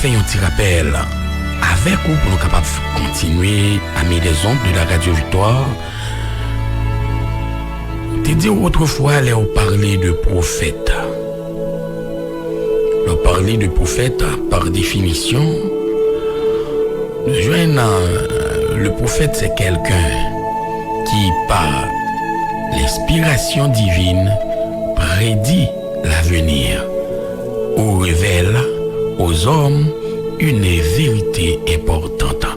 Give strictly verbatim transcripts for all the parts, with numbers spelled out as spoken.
Fè yon ti rapèl avèk ou pou nou kapab kontinye ami les ondes de la Radio Victoire. Te di w otrefwa lè w pale de pwofèt. Lè w pale de pwofèt, par définition, nou jwenn, euh, le prophète c'est quelqu'un qui, par l'inspiration divine, prédit l'avenir ou révèle aux hommes une vérité importante.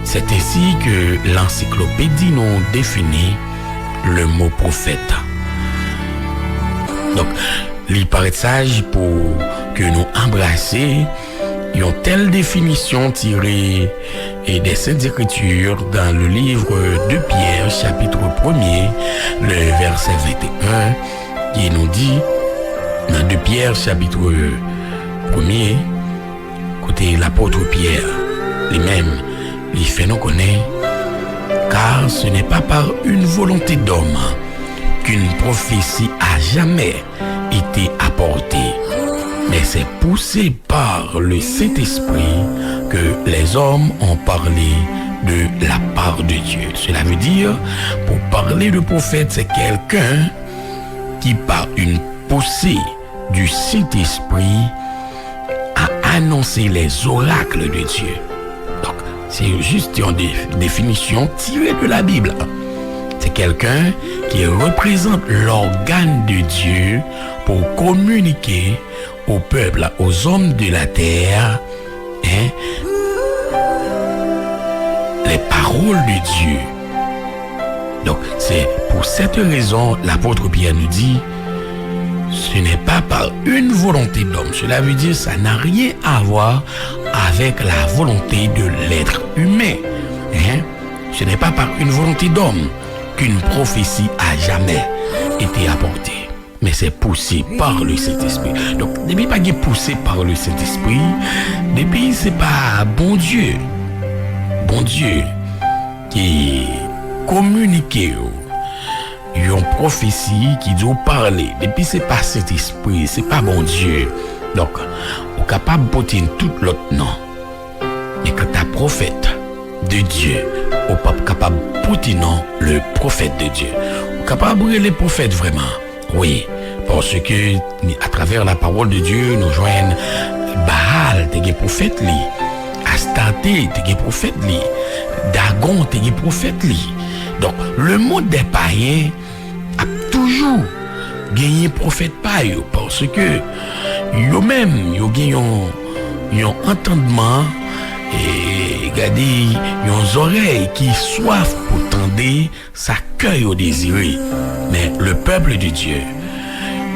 C'est ainsi que l'encyclopédie nous définit le mot prophète. Donk, li parèt saj pou ke nou anbrase yon tèl definisyon tire e des Saintes Écritures dans le livre de Pierre, chapitre premier, le verset vingt et un, ki nou di, nan de Pyè, chapitre premier, kote lapot Pyè, li menm, li fè nou konnen, car ce n'est pas par une volonté d'homme qu'une prophétie a jamais été apportée, mais c'est poussé par le Saint-Esprit que les hommes ont parlé de la part de Dieu. Cela veut dire, pour parler de prophète, c'est quelqu'un qui, par une poussée du Saint-Esprit, a annoncé les oracles de Dieu. Donk, se jis yon de-, definisyon tire de la Bib. C'est quelqu'un qui représente l'organe de Dieu pour communiquer au peuple, aux hommes de la terre, hein, les paroles de Dieu. Donc, c'est pour cette raison, l'apôtre Pierre nous dit, ce n'est pas par une volonté d'homme. Cela veut dire, ça n'a rien à voir avec la volonté de l'être humain. Hein? Ce n'est pas par une volonté d'homme qu'une prophétie a jamais été apportée. Men se pouse par le Saint-Esprit. Donk, depi pa gen pouse par le Saint-Esprit, depi se pa Bondye, Bondye ki kominike w yon pwofesi ki di w pale, depi se pa Sentespri, se pa Bondye. Donk, ou kapab pote tout lòt non. Men kanta pwofèt de Dye, ou p ap kapab pote non le prophète de Dieu. Ou kapab rele pwofèt vrèman, wi, paske ni atravè la parole de Dieu, nou jwenn Baal te gen pwofèt li, Astarte te gen pwofèt li, Dagon te gen pwofèt li. Donk, le monde des païens ap toujou genyen pwofèt pa yo, paske yo menm, yo gen yon, yon antandman, e, gade, yon zòrèy ki swaf pou tande sa kè yo dezire. Men le peuple de Dieu,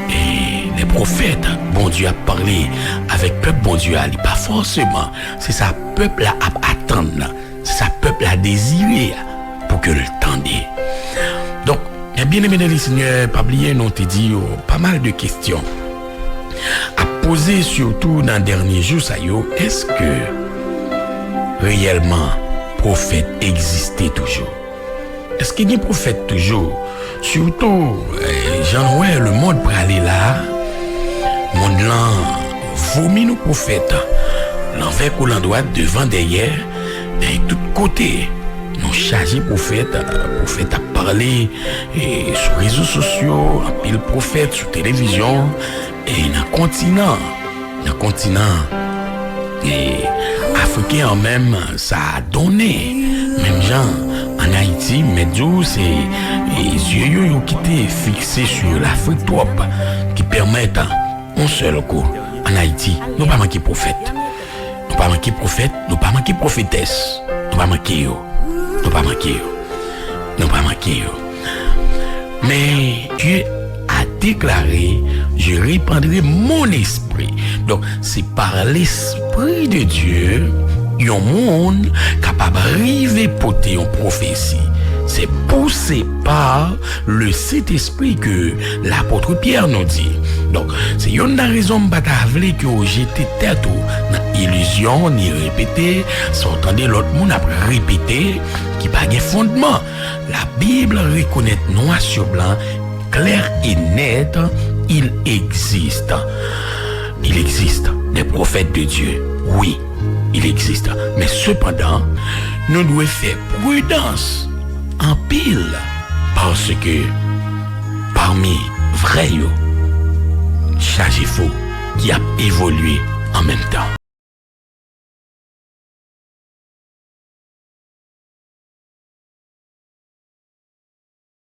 e, les prophètes, Bondye ap pale avèk pèp Bondye a, li pa fòseman se sa pèp la ap atann nan. Se sa pèp la dezire a pou ke l tande. Donk, mes bien-aimés dans le Seigneur, pa bliye nou te di yo pa mal de kesyon ap poze, sitou nan dènye jou sa yo, èske reyèlman pwofèt egziste toujou? Èske gen pwofèt toujou? Sitou, eh, jan nou wè lemonn prale la, monn lan vomi nou pwofèt, lanvè kou landwat, devan, dèyè, e tout kote. Nou chaje pwofèt, pwofèt ap pale, e sou rezo sosyo, anpil pwofèt sou televizyon, e nan kontinan, nan kontinan, e, afriken an menm, sa donnen. Menm jan, ann Ayiti, m mèt di w, se, e, zye yo, yo kite fikse sou Lafrik twòp, ki pèmèt, yon sèl kou, ann Ayiti, nou pa manke pwofèt. Nou pa manke pwofèt, nou pa manke pwofetès. Nou pa manke yo. Nou pa manke yo. Nou pa manke yo. Men, Dye a deklare, je répandrai mon esprit. Donk, se pa Lespri de Dye, yon moun kapab rive pote yon pwofesi. Se pouse pa le Sentespri ke lapot Pyè nou di. Donk, se youn nan rezon m pa ta vle ke w jete tèt ou nan ilizyon, ni repete sa w tande lòt moun ap repete, ki pa gen fondman. La Bible reconnaît noir sur blanc, clair et net, il existe. Il existe des prophètes de Dieu. Oui, il existe. Men sepandan, nou dwe fè pridans anpil, paske pami vrè yo, chaje fo ki ap evolye an menm tan.